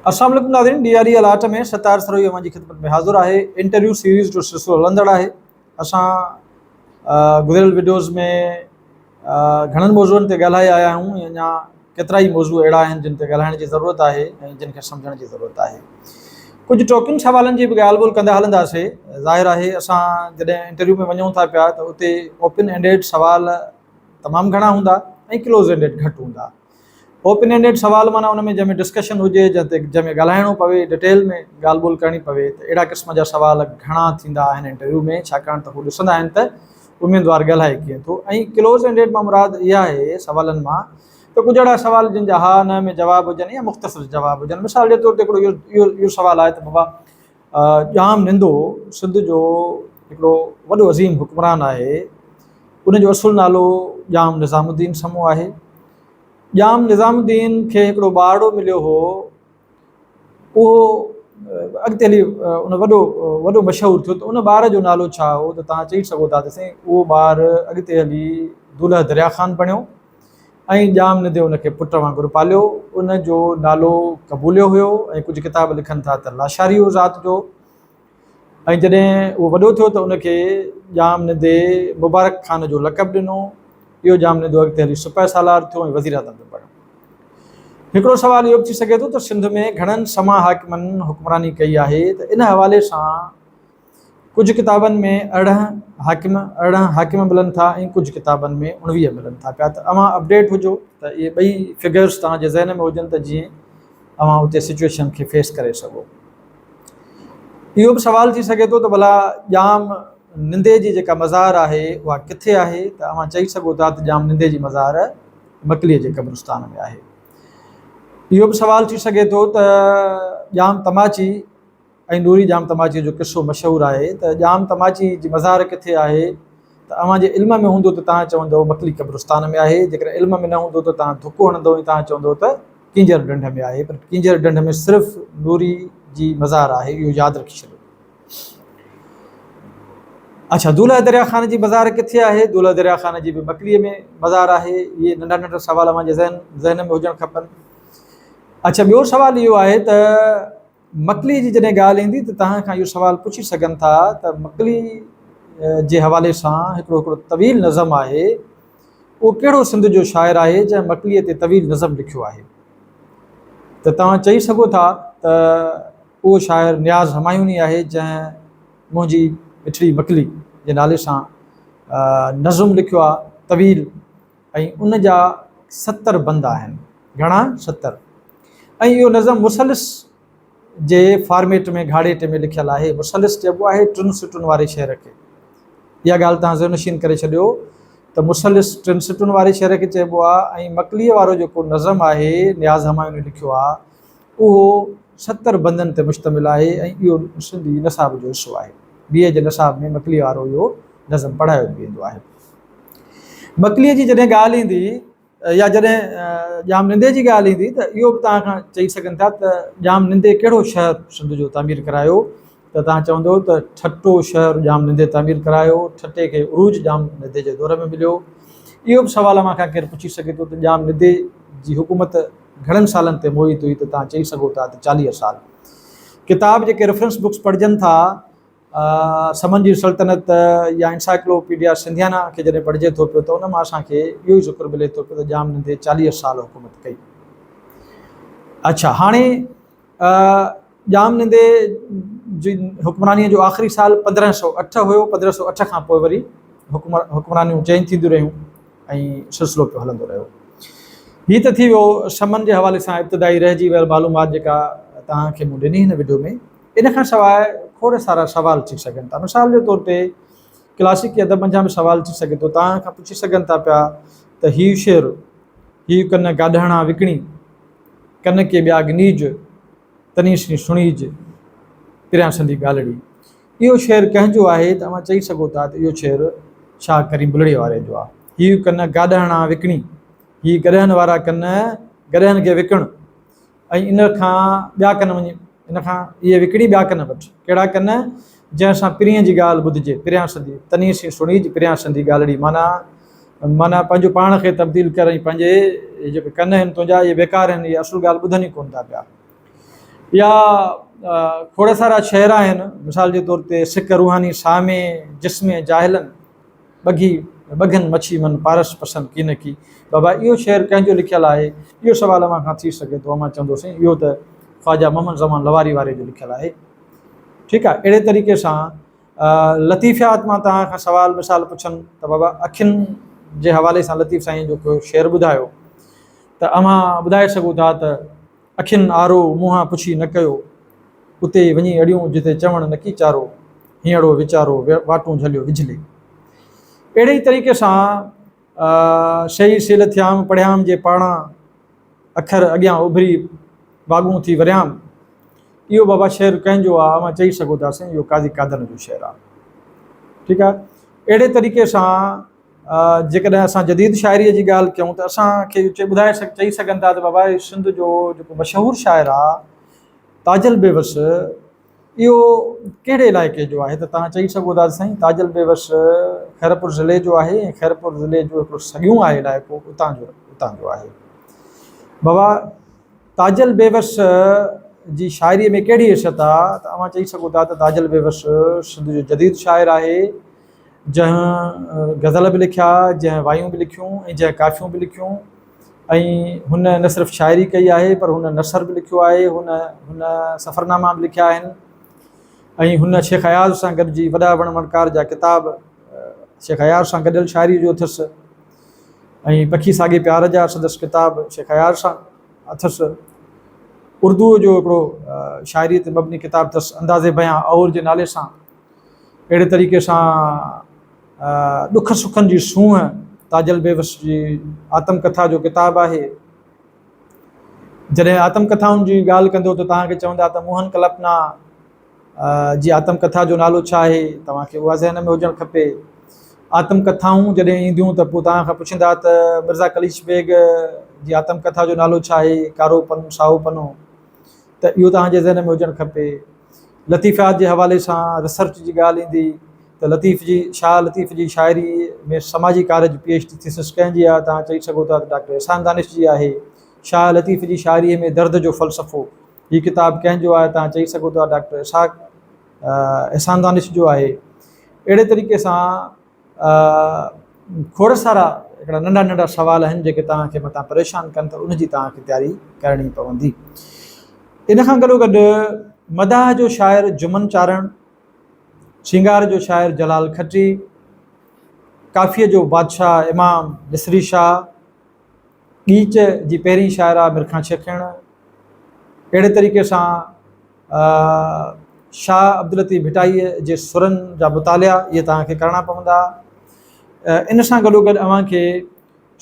السلام عليڪم ناظرين ڊي آر اي الاٽ ۾ ستار سروهي اوهان جي خدمت ۾ حاضر آهي انٽرويو سيريز جو سلسلو هلندڙ آهي اسان گذريل وڊيوز ۾ گهڻن موضوعن تي ڳالهائي آيا آهيون ۽ اڃا ڪيترا ئي موضوع اهڙا آهن جن تي ڳالهائڻ جي ضرورت آهي ۽ جن کي سمجهڻ جي ضرورت آهي ڪجهه ٽوڪن سوالن جي به ڳالهه ٻولهه ڪندا هلنداسي ظاهر آهي اسان جڏهن انٽرويو ۾ وڃون ٿا پيا ته اتي اوپن اينڊيڊ سوال تمام گهڻا هوندا ۽ ڪلوز اينڊيڊ گهٽ هوندا. اوپن اينڊيڊ سوال معنيٰ ان ۾ جنهن ۾ ڊسڪشن هجي، جنهن تي جنهن ۾ ڳالهائڻو پوي، ڊٽيل ۾ ڳالهه ٻولهه ڪرڻي پوي ته اهڙا قسم جا سوال گهڻا ٿيندا آهن انٽرويو ۾ ڇاڪاڻ ته هو ڏسندا آهن ته اميدوار ڳالهائي ڪيئن ٿو ۽ ڪلوز اينڊيڊ مان مراد اها آهي سوالن مان ته ڪجهه اهڙا سوال جن جا ها نه ۾ جواب هجن يا مختصر جواب هجن مثال جي طور تي هڪڙو اهو اهو سوال آهي ته بابا ڄام نندو سنڌ جو هڪڙو وڏو عظيم حڪمران آهي. ان جو اصل نالو ڄام نظام الدين سمو آهي. ڄام نظام الدين کي هڪڙو ٻارڙو مليو هو. اهو اڳتي هلي ان وڏو وڏو مشهور ٿيو ته ان ٻار جو نالو ڇا هو ته توهان چئي سگهو ٿا ته سائين اهو ٻار اڳتي هلي دولهه دريا خان بڻيو. ۽ ڄام ندي ان کي پٽ وانگر پاليو. ان جو نالو قبوليو هيو ۽ ڪجهه ڪتاب لکن ٿا ته لاشاري هو ذات جو ۽ جڏهن اهو وڏو ٿيو ته ان کي ڄام ندي مبارڪ خان جو لقب ڏنو. اهو ڄام ندو اڳتي هلي سپهه سالار ٿيو ۽ وزيراعظم به بڻيو. هڪڙو سوال اهو به ٿي سگهي ٿو ته سنڌ ۾ گهڻن سما حاڪمن حڪمراني ڪئي آهي ته ان حوالي سان ڪجهه ڪتابن ۾ 18 حاڪم 18 حاڪم ملن ٿا ۽ ڪجهه ڪتابن ۾ 19 ملن ٿا پيا ته اوهان اپڊيٽ هجو ته اهي ٻئي فگرز توهان جي ذهن ۾ هجن ته جيئن اوهان اتي سچويشن کي فيس ڪري سگهو. اهو به سوال ٿي سگهي ٿو ته ڀلا ڄام نندي جي جيڪا مزار آهي اها ڪٿي آهي ته اوهان چئي سگهو ٿا ته ڄام نندي جي مزار مڪليء جي قبرستان ۾ آهي. اهو به سوال ٿي سگهي ٿو ته ڄام تماچي ۽ نوري ڄام تماچيء جو قصو مشهور آهي ته ڄام تماچي جي مزار ڪٿي آهي ته اوهان جي علم ۾ هوندو ته توهان چوندؤ مڪلي قبرستان ۾ آهي، جيڪڏهن علم ۾ نه هوندو ته توهان ڌڪو هڻندؤ ۽ توهان چوندؤ ته ڪينجهر ڍنڍ ۾ آهي پر ڪينجهر ڍنڍ ۾ صرف نوري جي مزار آهي اهو ياد رکي ڇڏيو. اڇا دولهه دريا خان جي مزار ڪٿي آهي؟ دولهه دريا خان جي به مڪليء ۾ مزار آهي. اهي ننڍا ننڍا سوال اوهان جي ذهن ذهن ۾ هجڻ کپن. اڇا ٻيو سوال اهو آهي ته مڪلي جي جڏهن ڳالهه ايندي ته توهان کان اهو سوال پڇي سگهن ٿا ته مڪلي جي حوالي سان هڪڙو هڪڙو طويل نظم آهي اهو ڪهڙو سنڌ جو شاعر آهي جنهن مڪليء تي طويل نظم لکيو آهي ته توهان چئي سگهو ٿا ته اهو شاعر نياز همايوني آهي جنهن منهنجي مٺڙي مڪلي جي نالي سان نظم لکيو آهي طويل ۽ ان جا 70 بند آهن. گهڻا؟ 70. ۽ اهو نظم مثلث جي فارميٽ ۾ گهاڙيٽي ۾ لکيل آهي. مثلث چئبو آهي ٽن سٽن واري شعر کي. اها ڳالهه توهان ذهن نشين ڪري ڇڏيو ته مثلث ٽن سٽن واري شعر کي چئبو آهي ۽ مڪليء وارو جيڪو نظم آهي نياز همايوني لکيو آهي اهو 70 بندن تي مشتمل آهي ۽ اهو سنڌي نصاب جو حصو آهي. بي اي جي نصاب ۾ مڪليء وارو اهو نظم پڙهايو به ويندو آهي. مڪليء جي جڏهن ڳالهه ايندي يا جڏهن ڄام نندي جي ڳالهه ايندي ته اهو به توهان کان چئي سگهن ٿا ته ڄام نندي ڪهڙو شهر سنڌ جو تعمير ڪرايو ته توهان چوندو ته ٺٽو شهر ڄام نندي تعمير ڪرايو، ٺٽي کي عروج ڄام ندي جي دور ۾ مليو. اهو به سوال اوهان کان ڪير پڇي سگهي ٿو ته ڄام ندي جي حڪومت گهڻن سالن تي محيط هئي ته توهان چئي سگهو ٿا ته 40 سال. ڪتاب جيڪي ريفرنس بڪس پڙهجن ٿا سمن جي سلطنت يا انسائيڪلوپيڊيا سنڌيانا کي جڏهن پڙهجي ٿو پيو ته ان مان اسان کي اهو ئي ذڪر ملي ٿو پيو ته ڄام نندي 40 سال حڪومت ڪئي. اڇا هاڻي ڄام نندي جي حڪمرانيء جو آخري سال 1508 هيو، 1508 کان پوء وري حڪمرانيون چينج ٿينديون رهيون ۽ سلسلو پيو هلندو رهيو. هي ته ٿي ويو سمن جي حوالي سان ابتدائي رهجي ويل معلومات جيڪا توهان کي مون ڏني هن وڊيو ۾. ان کان سواء کوڙ سارا سوال ٿي سگهن ٿا. مثال جي طور تي ڪلاسيڪي ادب منجهان به سوال ٿي سگهي ٿو. توهان کان پڇي سگهن ٿا پيا ته هيء شعر، هيء ڪن گاڏهڻا وڪڻي، ڪن ڪي ٻيا ڳنيج، تني سين سڻيج، پريان سندي ڳالهڙي. اهو شعر ڪنهن جو آهي ته اوهان چئي سگهو ٿا ته اهو شعر شاهه ڪريم بلڙي واري جو آهي. هيء ڪن گاڏهڻا وڪڻي، هي گڏهن وارا ڪن گڏهن کي وڪڻ، ۽ ان کان ٻيا ڪن وڃي ان کان اهي وڪڻي ٻيا ڪن وٺ. ڪهڙا ڪن؟ جنهن سان پرينء جي ڳالهه ٻڌجي، پريان سندي، تني سين سڻيج، پريان سندي ڳالهڙي معنيٰ معنيٰ پنهنجو پاڻ کي تبديل ڪر ۽ پنهنجي اهي جيڪي ڪن آهن تنهنجا اهي بيڪار آهن، اهي اصل ڳالهه ٻڌن ئي ڪونه ٿا پيا. يا کوڙ سارا شعر آهن مثال جي طور تي سڪ روحاني سامي جسم جاهلن ٻگهي ٻگهن مڇي من پارس پسند ڪي نه ڪي. بابا اهو شعر ڪنهن جو لکيل آهي؟ اهو سوال اوهان کان ٿي سگهي ٿو. اوهان چوندو سائين اهو ته خواجه محمد زمان لواري واري جو لکيل آهي. ٺيڪ آهي اهڙي طريقي سان لطيفيات مان توهان کان سوال مثال پڇن ته بابا اکين جي حوالي سان لطيف سائين جو ڪو شعر ٻڌايو ته اوهان ٻڌائي سگهو ٿا ته اکين آرو منهان پڇي نه ڪيو، اتي وڃي اڙيون جتي چوڻ نڪي چارو، هينئڙو ويچارو واٽون جهليو وجهلي. اهڙي ئي طريقي سان سيئي سيل ٿيام پڙهيام جي پاڙان، اکر اڳيان اڀري واڳون ٿي وريام. اهو بابا شعر ڪنهن جو آ؟ اوهان چئي سگهو ٿا سائين اهو قاضي قادن جو شعر آ. ٺيڪ آ. اهڙي طريقي سان جيڪڏهن اسان جديد شاعريء جي ڳالهه ڪيون ته اسان کي اهو ٻڌائي چئي سگهن ٿا ته بابا سنڌ جو جيڪو مشهور شاعر آ تاجل بيوس اهو ڪهڙي علائقي جو آهي ته توهان چئي سگهو ٿا سائين تاجل بيوس خيرپور ضلعي جو آهي ۽ خيرپور ضلعي جو هڪڙو سڳيون آهي علائقو اتان جو اتان جو آهي. بابا تاجل بيوس جي شاعريء ۾ ڪهڙي حيثيت آ ته اوهان چئي سگهو ٿا ته تاجل بيوس سنڌ جو جديد شاعر آهي جنهن غزل به لکيا، جنهن وايون به لکيون ۽ جنهن ڪافيون به لکيون ۽ هن نه صرف شاعري ڪئي آهي پر هن نثر به لکيو آهي، هن هن سفرناما به لکيا آهن ۽ هن شيخ اياز سان گڏجي وڏا وڻ وڻڪار جا ڪتاب شيخ اياز سان گڏيل شاعري جو اٿس ۽ پکي ساڳي پيار جا سندس ڪتاب شيخ اياز سان اٿس. اردوء جو هڪڙو شاعريء تي مبني ڪتاب اٿس انداز بيان اور جي نالي سان. اهڙي طريقي سان ڏک سکن جي سونهن تاجل بيوس جي آتم ڪٿا جو ڪتاب آهي. جڏهن آتم ڪٿائن جي ڳالهه ڪندو ته توهان کي چوندا ته موهن ڪلپنا جي آتم ڪٿا جو نالو ڇا آهي؟ توهان کي اها ذهن ۾ هجڻ کپي. آتم ڪٿائون جڏهن اينديون ته پوء توهان کان پڇندا ته مرزا قليچ بيگ جي آتم ڪٿا جو نالو ڇا آهي؟ ڪارو پن سائو پنو ته اهو توهان جي ذهن ۾ هجڻ کپي. لطيفيات جي حوالي سان ريسرچ جي ڳالهه ايندي ته لطيف جي شاهه لطيف جي شاعري ۾ سماجي ڪارج پي ايڇ ڊي ٿيسس ڪنهن جي آهي توهان چئي سگهو ٿا ته ڊاڪٽر احسان دانش جي آهي. شاهه لطيف جي شاعري ۾ درد جو فلسفو هي ڪتاب ڪنهن جو آهي توهان چئي سگهو ٿا ڊاڪٽر اسحاق احسان دانش جو آهي. اهڙي طريقي سان کوڙ سارا هڪڙا ننڍا ننڍا سوال آهن جيڪي توهان کي متان پريشان ڪن ته ان جي توهان کي تياري ڪرڻي پوندي. ان کان گڏو گڏ مداح جو شاعر جمن چارڻ، سينگار جو شاعر جلال کٽي، ڪافيء جو بادشاهه امام مصري شاهه، ڳيچ جي پهرين شاعره مرکان شيخيڻ، اهڙي طريقي سان شاهه عبداللطيف ڀٽائيء جي سرن جا مطالعا اهي توهان کي ڪرڻا پوندا. ان سان گڏوگڏ اوهان کي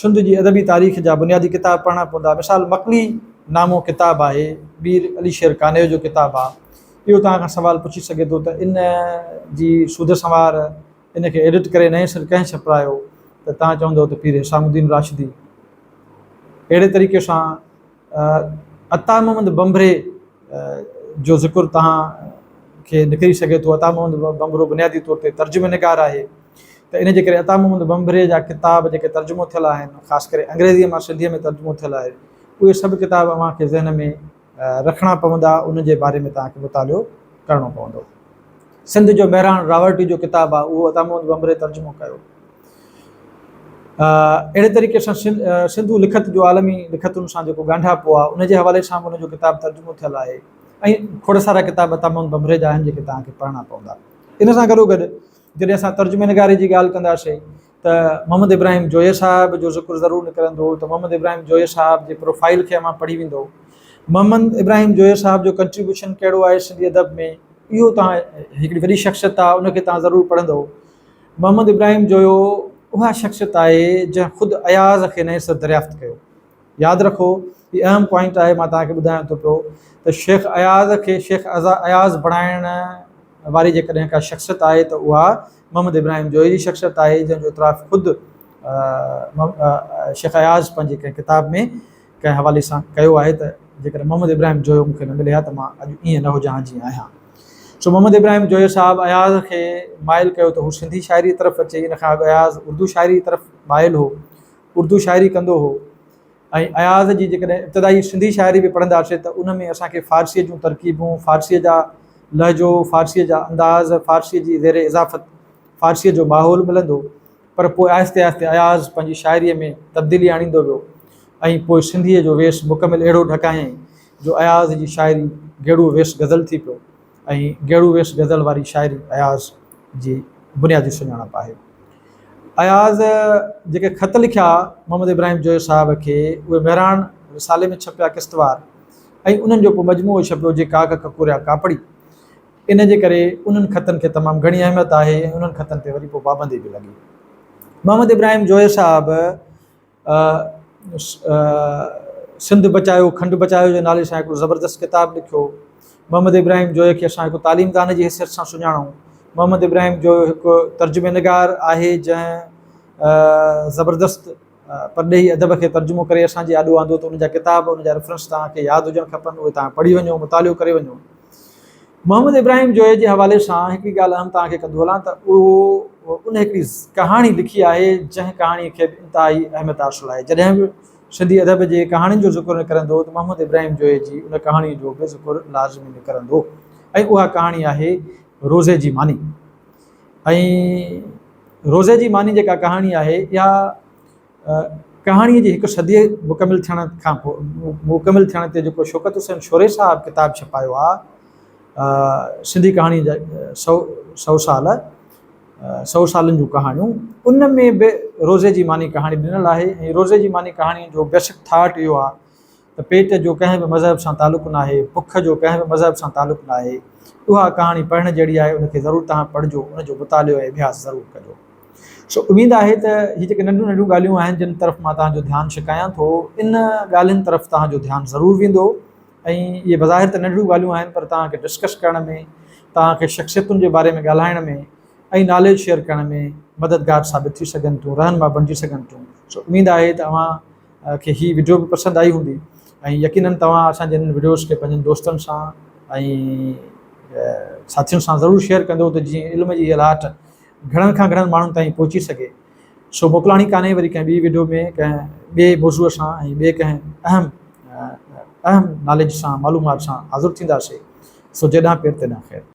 سنڌ جي ادبي تاريخ جا بنيادي ڪتاب پڙهڻا پوندا. مثال مڪلي نامو ڪتاب آهي، مير علي شير قانع جو ڪتاب آهي. اهو توهان کان سوال پڇي سگهي ٿو ته ان جي سوڌ سنوار، ان کي ايڊٽ ڪري نئين سر ڪنهن ڇپرايو ته توهان چوندؤ ته پير حسام الدين راشدي. اهڙي طريقي سان عطا محمد ڀنڀري جو ذڪر توهان کي نڪري سگهي ٿو. عطا محمد ڀنڀرو بنيادي طور تي ترجمي نگار آهي ته ان جي ڪري عطا محمد ڀنڀري جا ڪتاب جيڪي ترجمو ٿيل آهن، خاص ڪري انگريزيء مان سنڌيء ۾ ترجمو ٿيل آهي، اهي سڀ ڪتاب اوهان کي ذهن ۾ رکڻا پوندا، انهن جي باري ۾ توهان کي مطالعو ڪرڻو پوندو. سنڌ جو مهراڻ راورٽي جو ڪتاب آهي، اهو عطا محمد ڀنڀري ترجمو ڪيو. اهڙي طريقي سان سنڌو لکت جو عالمي لکتن سان جيڪو ڳانڍاپو آهي، ان جي حوالي سان به ان جو ڪتاب ترجمو ٿيل آهي ۽ کوڙ سارا ڪتاب عطا محمد ڀنڀري جا آهن جيڪي توهان کي پڙهڻا پوندا. ان سان گڏوگڏ جڏهن اسان ترجمي نگاري جي ڳالهه ڪنداسين ته محمد ابراهيم جويي صاحب جو ذڪر ضرور نڪرندو ته محمد ابراهيم جويي صاحب جي پروفائيل کي اوهان پڙهي ويندو. محمد ابراهيم جويي صاحب جو ڪنٽريبيوشن ڪهڙو آهي سنڌي ادب ۾ اهو توهان هڪڙي وڏي شخصيت آهي ان کي توهان ضرور پڙهندو. محمد ابراهيم جويو اها شخصيت آهي جنهن خود اياز کي نئين سر دريافت ڪيو. ياد رکو هي اهم پوائنٽ آهي مان توهان کي ٻڌايان ٿو پيو ته شيخ اياز کي شيخ اياز بڻائڻ واري جيڪڏهن ڪا شخصيت آهي ته اها محمد ابراهيم جويي جي شخصيت آهي جنهن جو اعتراف خود شيخ اياز پنهنجي ڪنهن ڪتاب ۾ ڪنهن حوالي سان ڪيو آهي ته جيڪڏهن محمد ابراهيم جويو مون کي نه ملي ها ته مان اڄ ائين نه هجان ها جيئن آهيان. سو محمد ابراهيم جويو صاحب اياز کي مائل ڪيو ته هو سنڌي شاعري طرف اچي ان کان اڳ اياز اردو شاعري طرف مائل هو اردو شاعري ڪندو هو. ۽ اياز جي جيڪڏهن ابتدائي سنڌي شاعري به پڙهنداسين ته ان ۾ اسان کي فارسيء جون ترڪيبون، فارسيء جا لهجو، فارسيء جا انداز، فارسيء جي زير اضافت، فارسيء جو ماحول ملندو. پر پوء آهستي آهستي اياز پنهنجي شاعريء ۾ تبديلي آڻيندو ويو ۽ پوء سنڌيء جو ويس مڪمل اهڙو ڍڪايائين جو اياز جي شاعري گيڙو ويس غزل ٿي پيو ۽ گيڙو ويس غزل واري شاعري اياز جي بنيادي سڃاڻپ آهي. اياز جيڪي خط لکيا محمد ابراهيم جويي صاحب کي اهي مهراڻ رسالي ۾ ڇپيا قسطوار ۽ انهن جو پوء مجموعو ڇپيو جي ڪاڪ ڪڪوريا ڪاپڙي ان جي ڪري انهن خطن کي تمام گهڻي اهميت آهي ۽ انهن خطن تي وري پوء پابندي به لڳي. محمد ابراهيم جويي صاحب سنڌ بچايو کنڊ بچايو جي نالي سان هڪڙو زبردست ڪتاب لکيو. محمد ابراهيم جويي کي اسان هڪ تعليمدان جي حيثيت سان سڃاڻون. محمد ابراهيم جويو هڪ ترجمي نگار آهي جنهن زبردست پرڏيهي ادب کي ترجمو ڪري اسان جي آڏو آندو ته ان جا ڪتاب ان جا ريفرنس توهان کي ياد هجڻ کپن اهي توهان پڙهي وڃو مطالعو ڪري وڃو. محمد ابراهيم جويي جي حوالي سان هڪڙي ڳالهه اهم توهان کي ڪندو هلان ته اهو ان هڪڙي ڪهاڻي لکي آهي جنهن ڪهاڻي کي به انتهائي اهميت حاصل آهي جڏهن به سنڌي ادب جي ڪهاڻين جو ذڪر نڪرندو ته محمد ابراهيم جويي جي ان ڪهاڻي جو به ذڪر لازمي نڪرندو ۽ اها ڪهاڻي آهي روزي جي ماني ۽ روزي جي ماني جيڪا ڪهاڻي آهي اها ڪهاڻيء جي هڪ صديء مڪمل ٿيڻ کان پوء مڪمل ٿيڻ تي جيڪو شوڪت حسين شوري صاحب ڪتاب ڇپايو آ سنڌي ڪهاڻيء جا سو سو سال سو سالن جون ڪهاڻيون ان ۾ به روزي جي ماني ڪهاڻي ڏنل آهي ۽ روزي جي ماني ڪهاڻيء جو بيسڪ ٿاٽ اهو آ ته پيٽ جو ڪنهن به مذهب سان تعلق ناهي، بک جو ڪنهن به مذهب سان تعلق ناهي. اها ڪهاڻي پڙهڻ جهڙي آهي، ان کي ضرور توهان پڙهجو، ان جو مطالعو ۽ اڀياس ضرور ڪجو. سو اميد آهي ته هي جيڪي ننڍيون ننڍيون ڳالهيون آهن جن طرف مان توهان جو ڌيان ڇڪايان ٿو، ان ڳالهين طرف توهان جو ڌيان ضرور ويندو ۽ اهي بظاهر ته ننڍڙيون ڳالهيون آهن پر توهان کي ڊسڪس ڪرڻ ۾، توهان کي شخصيتن جي باري ۾ ڳالهائڻ ۾ ۽ ناليج شيئر ڪرڻ ۾ مددگار ثابت ٿي سگهن ٿيون، رهنما بڻجي سگهن ٿيون. سو اميد آهي ته اوهان کي هي وڊيو به پسند آئي هوندي ۽ يقينن توهان اسان جي هنن وڊيوز کي پنهنجن دوستن سان ۽ ساٿين سان ضرور شيئر ڪندو ته جيئن علم جي هي لاٽ گهڻن کان گهڻن ماڻهن تائين پهچي سگهي سو موڪلاڻي ڪانهي وري ڪنهن ٻي وڊيو ۾ ڪنهن ٻئي موضوع سان ۽ ٻئي ڪنهن اهم اهم ناليج سان معلومات سان حاضر ٿينداسي سو جيڏانهن پير تيڏانهن خير.